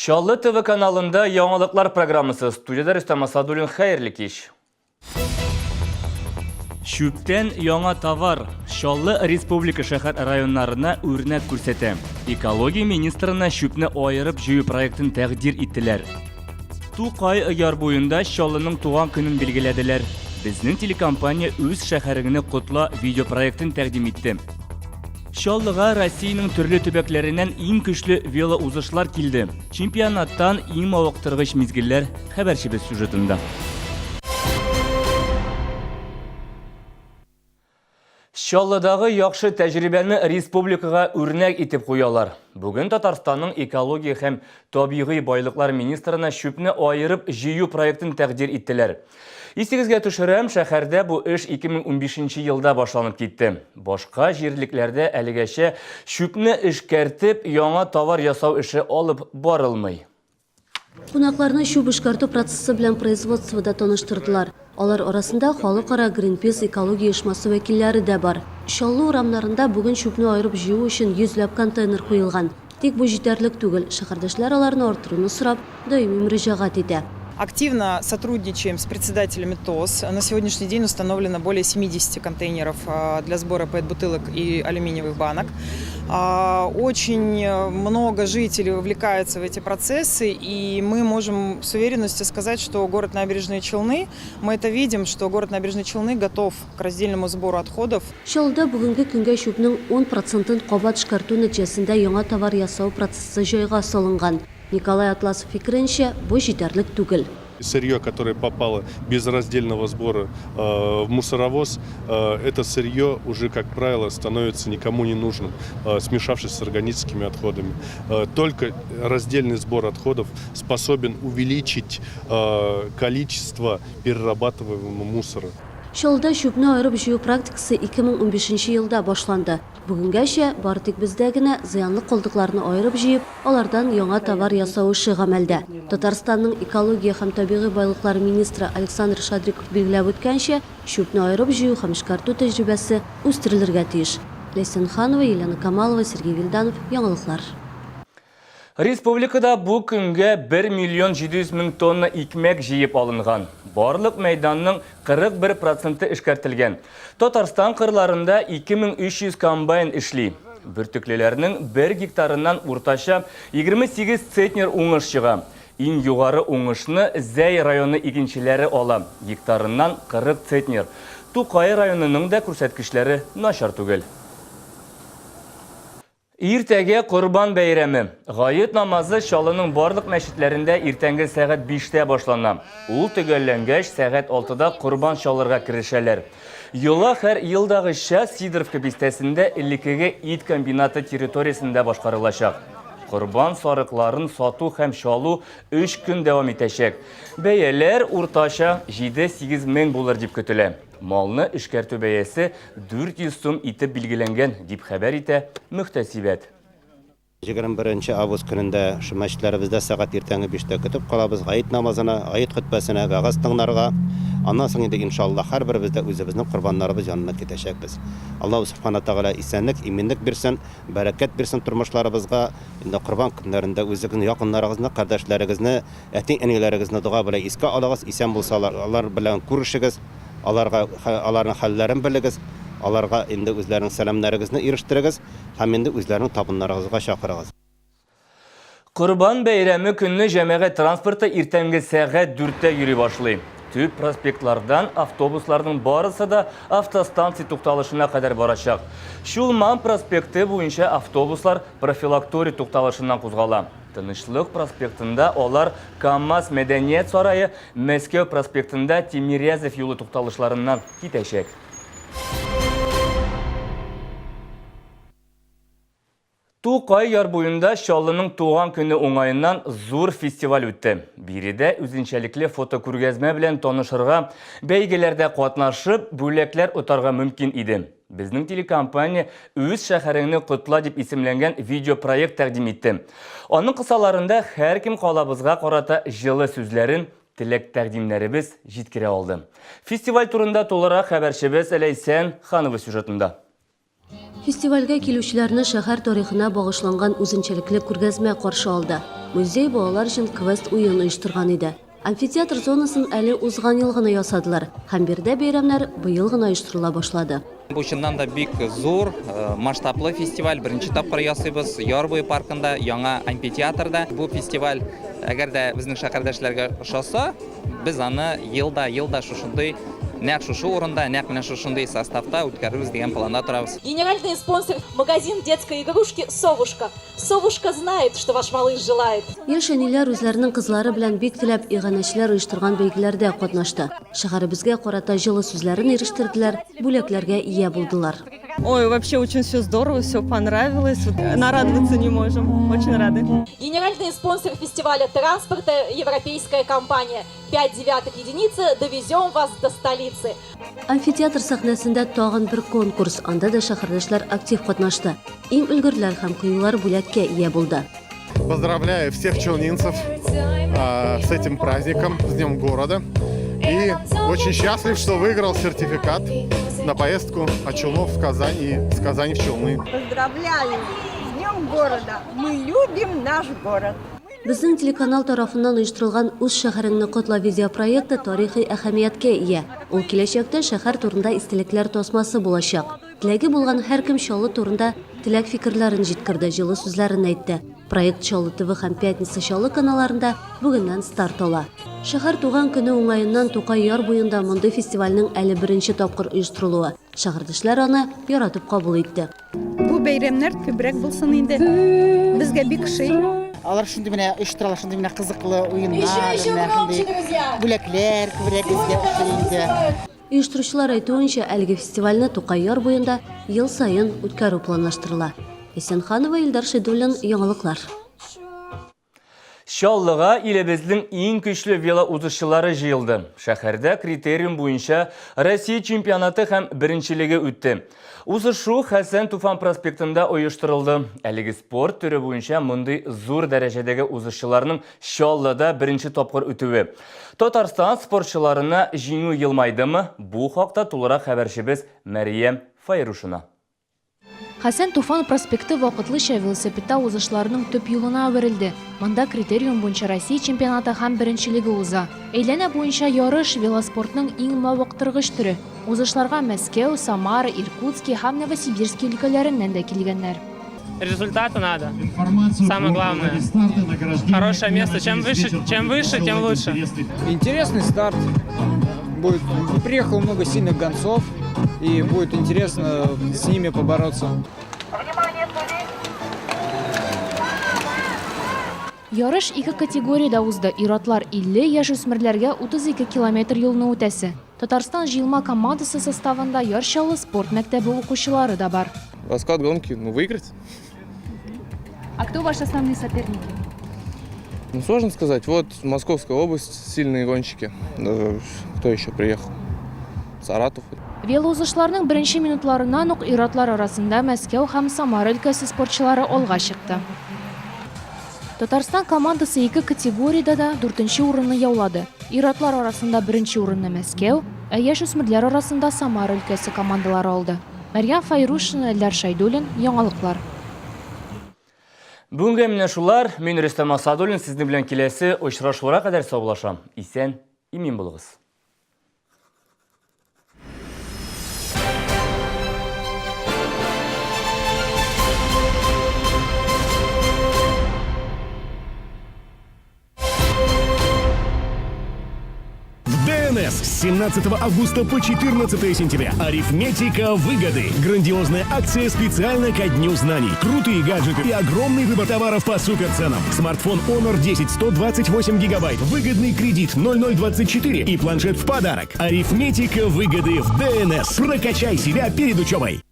Чаллы ТВ каналында яңалыклар программасы. Студиядә Рөстәм Асадуллин. Хәерле кич. Чүптән яңа товар Чаллы республика шәһәр районнарына үрнәк күрсәтә. Экология министрына чүпне аерып җыю проектын тәкъдир иттеләр. Тукай яр буенда Чаллының туган көнен билгеләделәр. Безнең телекомпания үз шәһәреңне котла видеопроектын тәкъдим итте. Чаллыга Россиянең төрле төбәкләреннән иң көчле велоузышлар килде. Чемпионаттан иң мавыктыргыч мизгелләр хәбәрчебез сюжетында. Чаллыдагы яхшы тәҗрибәне республикага үрнәк итеп куялар. Бүген Татарстанның экология һәм табигый байлыклар министрына чүпне аерып җыю проектын тәкъдир иттеләр. Исегезгә төшерәм, шәһәрдә бу эш 2015 елда башланып китте. Башка җирлекләрдә әлегәчә чүпне эшкәртеп, яңа товар ясау эше алып барылмый. Кунакларны чүп эшкәртү процессы белән производствода таныштырдылар. Алар арасында халыкара Гринпис экология оешмасы вәкилләре дә бар. Чаллы урамнарында бүген чүпне аерып җыю өчен йөзләп контейнер куелган. Тик бу җитәрлек түгел, шәһәрдәшләр аларны арттыруны сорап, даими мөрәҗәгать итә. Активно сотрудничаем с председателями ТОС. На сегодняшний день установлено более 70 контейнеров для сбора ПЭТ-бутылок и алюминиевых банок. Очень много жителей вовлекаются в эти процессы, и мы можем с уверенностью сказать, что город Набережные Челны, мы это видим, что город Набережные Челны готов к раздельному сбору отходов. Чаллыда бүгенге көнгә чүпнең 10 процентын кабат эшкәртү нәтиҗәсендә яңа товар ясау процессы җайга салынган. Николай Атласов фикеренчә, бу җитәрлек түгел. Сырье, которое попало без раздельного сбора в мусоровоз, это сырье уже, как правило, становится никому не нужным, смешавшись с органическими отходами. Только раздельный сбор отходов способен увеличить количество перерабатываемого мусора. Чаллыда чүпне аерып җыю практикасы 2015 нче елда башланды. Бүгенгәчә, бары тик бездә генә зыянлы калдыкларны аерып җыеп, алардан яңа товар ясау эше гамәлдә. Татарстанның экология һәм табигый байлыклар министры Александр Шадриков билгеләп үткәнчә, чүпне аерып җыю һәм эшкәртү тәҗрибәсе үстерелергә тиеш. Ләйсән Ханова, Елена Камалова, Сергей Вильданов, Яңалыклар. Республикада бу көнгә 1 миллион 700 мең тонна икмәк җыеп алынган. Барлык мәйданның 41 проценты эшкәртелгән. Татарстан кырларында 2300 комбайн эшли. Бөртеклеләрнең бер гектарыннан уртача 28 центнер уңыш чыга. Иң югары уңышны Зәй районы игенчеләре ала, гектарыннан 40 центнер. Тукай районының да күрсәткечләре начар түгел. Иртәгә Корбан бәйрәме. Гает намазы Чаллының барлык мәчетләрендә иртәнге сәгать биштә башлана. Ул төгәлләнгәч, сәгать алтыда корбан чалырга керешәләр. Йола һәр елдагыча Сидоровка бистәсендә элеккеге ит комбинаты территориясендә башкарылачак. Корбан сарыкларын сату һәм чалу өч көн дәвам итәчәк. Бәяләр уртача 7-8 мең булыр дип көтелә. Малны эшкәртү бәясе 400 сум итеп билгеләнгән, дип хәбәр итә мөхтәсибәт. 21 нче август көнендә шул мәчетләребездә сәгать иртәнге биштә көтеп калабыз гает намазына, гает хөтбәсенә, вәгазь тыңнарга. Аннан соң инде, иншаллаһ, һәрберебез дә үзебезнең корбаннарыбыз янына китәчәкбез. Аллаһу Сүбхәнә Тәгалә исәнлек, иминлек бирсен, бәрәкәт бирсен тормышларыбызга. Инде корбан көннәрендә үзегезнең якыннарыгызны, кардәшләрегезне, Әти-әниләрегезне дога белән искә алыгыз, исән булсалар, алар белән күрешегез, аларга аларның хәлләрен белегез, аларга инде үзләренең сәламнәрегезне ирештерегез һәм инде үзләренең табыннарыгызга чакырыгыз. Корбан бәйрәме көнне җәмәгать транспорты иртәнге сәгать дүрттә йөри башлый. Төп проспектлардан автобусларның барысы да автостанция тукталышына кадәр барачак. Чулман проспекты буенча автобуслар профилакторий тукталышыннан кузгала. Тынычлык проспектында алар КАМАЗ мәдәният сарае, Мәскәү проспектында Тимирязев юлы тукталышларыннан китәчәк. Тукай яр буенда Чаллының туган көне уңаеннан зур фестиваль үтте. Биредә үзенчәлекле фотокүргәзмә белән танышырга, бәйгеләрдә катнашып, бүләкләр отарга мөмкин иде. Безнең телекомпания Үз шәһәреңне котла дип исемләнгән видеопроект тәкъдим итте. Аның кысаларында һәркем калабызга карата җылы сүзләрен, теләк-тәкъдимнәребез җиткерә алды. Фестиваль турында тулырак хәбәрчебез Ләйсән Ханова сюжетында. Фестивальгә килүчеләрне шәһәр тарихына багышланган үзенчәлекле күргәзмә каршы алды. Музей балалар өчен квест-уен оештырган иде. Амфитеатр зонасын әле узган ел гына ясадылар һәм биредә бәйрәмнәр быел гына оештырыла башлады. Бу чыннан да бик зур, масштаблы фестиваль. Беренче тапкыр ясыйбыз Яр буе паркында, яңа амфитеатрда. Бу фестиваль, әгәр дә безнең шәһәрдәшләргә ошаса, без аны ел да, ел да шушындый, нәкъ шушы урында, нәкъ менә шушындый составта үткәрербез дигән планда торабыз. Генеральный спонсор, магазин детской игрушки Совушка. Совушка знает, что ваш малыш желает. Яшь әниләр үзләренең кызлары белән бик теләп иганәчеләр оештырган бәйгеләрдә катнашты. Шәһәребезгә карата җылы сүзләрен ирештерделәр, бүләкләргә ия булдылар. Ой, вообще очень все здорово, все понравилось. Нарадоваться не можем. Очень рады. Генеральный спонсор фестиваля транспорта европейская компания. 5,9 единицы довезем вас до столицы. Амфитеатр сәхнәсендә тагын бер конкурс, анда да шәһәрдәшләр актив катнашты. Иң өлгерләр һәм кыюлар бүләккә ия булды. Поздравляю всех челнинцев с этим праздником, с Днем города. И очень счастлив, что выиграл сертификат на поездку от Челнов в Казань и с Казани в Челны. Поздравляю с Днем города! Мы любим наш город! Безнең телеканал тарафыннан оештырылган Үз шәһәреңне котла видеопроекты тарихи әһәмияткә ия. Ул киләчәктә шәһәр турында истәлекләр тасмасы булачак. Теләге булган һәркем Чаллы турында теләк-фикерләрен җиткерде, җылы сүзләрен әйтте. Проект Чаллы ТВ һәм Пятница Чаллы каналларында бүгеннән старт ала. Шәһәр туган көне уңаеннан Тукай яр буенда мондый фестивальнең әле беренче тапкыр оештырылуы. Шәһәрдәшләр аны яратып кабул итте. Бу бәйрәмнәр күбрәк булсын инде. Безгә бик ошый. Алар шундый менә оештыралар, шундый менә кызыклы уеннар, менә шундый бүләкләр күбрәк безгә ошый инде. Оештыручылар әйтүенчә, әлеге фестивальне Тукай яр буенда ел саен үткәрү планлаштырыла. Исәнханова, Илдар Шәйдуллин, Яңалыклар. Чаллыга илебезнең иң көчле велоузышчылары җыелды. Шәһәрдә критериум буенча Россия чемпионаты һәм беренчелеге үтте. Узышу Хәсән Туфан проспектында оештырылды. Әлеге спорт төре буенча мондый зур дәрәҗәдәге узышчыларның Чаллыда беренче тапкыр үтүе. Татарстан спортчыларына җиңү елмайдымы? Бу хакта тулырак хәбәрчебез Мәрьям Файрушина. Хәсән Туфан проспекты вакытлыча велосипедта узышларның төп юлына әверелде. Монда критериум буенча Россия чемпионаты һәм беренчелеге уза. Әйләнә буенча ярыш, велоспортның иң мавыктыргыч төре. Узышларга Мәскәү, Самара, Иркутски һәм Новосибирски өлкәләреннән дә килгәннәр. Результата надо. Самое главное. Хорошее место. Чем выше, чем выше, тем лучше. Интересный старт. Будет. Приехало много сильных гонцов, и будет интересно с ними побороться. Ярыш ике категориядә узды. Ир-атлар 50, яшүсмерләргә 32 километр юлны үтәсе. Татарстан җыелма командасы составында Яр Чаллы спорт мәктәбе укучылары да бар. Расклад гонки, ну, выиграть. А кто ваши основные соперники? Ну, сложно сказать. Вот Московская область, сильные гонщики. Кто еще приехал? Саратов. Велоузышларның беренче минутларыннан ук ир-атлар арасында Мәскәү һәм Самара өлкәсе спортчылары алга чыкты. Татарстан командасы ике категориядә дә дүртенче урынны яулады. Ир-атлар арасында беренче урынны Мәскәү, ә яшүсмерләр арасында Самара өлкәсе командалары алды. Мәрьям Файрушина, Эльдар Шәйдуллин, Яңалыклар. Бүгенгә менә шулар. Мин Рөстәм Асадуллин сезнең белән киләсе очрашуларга кадәр саубуллашам. Исән, имин булыгыз. В ДНС с 17 августа по 14 сентября. Арифметика выгоды. Грандиозная акция специально ко Дню знаний. Крутые гаджеты и огромный выбор товаров по суперценам. Смартфон Honor 10 128 гигабайт. Выгодный кредит 0024 и планшет в подарок. Арифметика выгоды в ДНС. Прокачай себя перед учебой.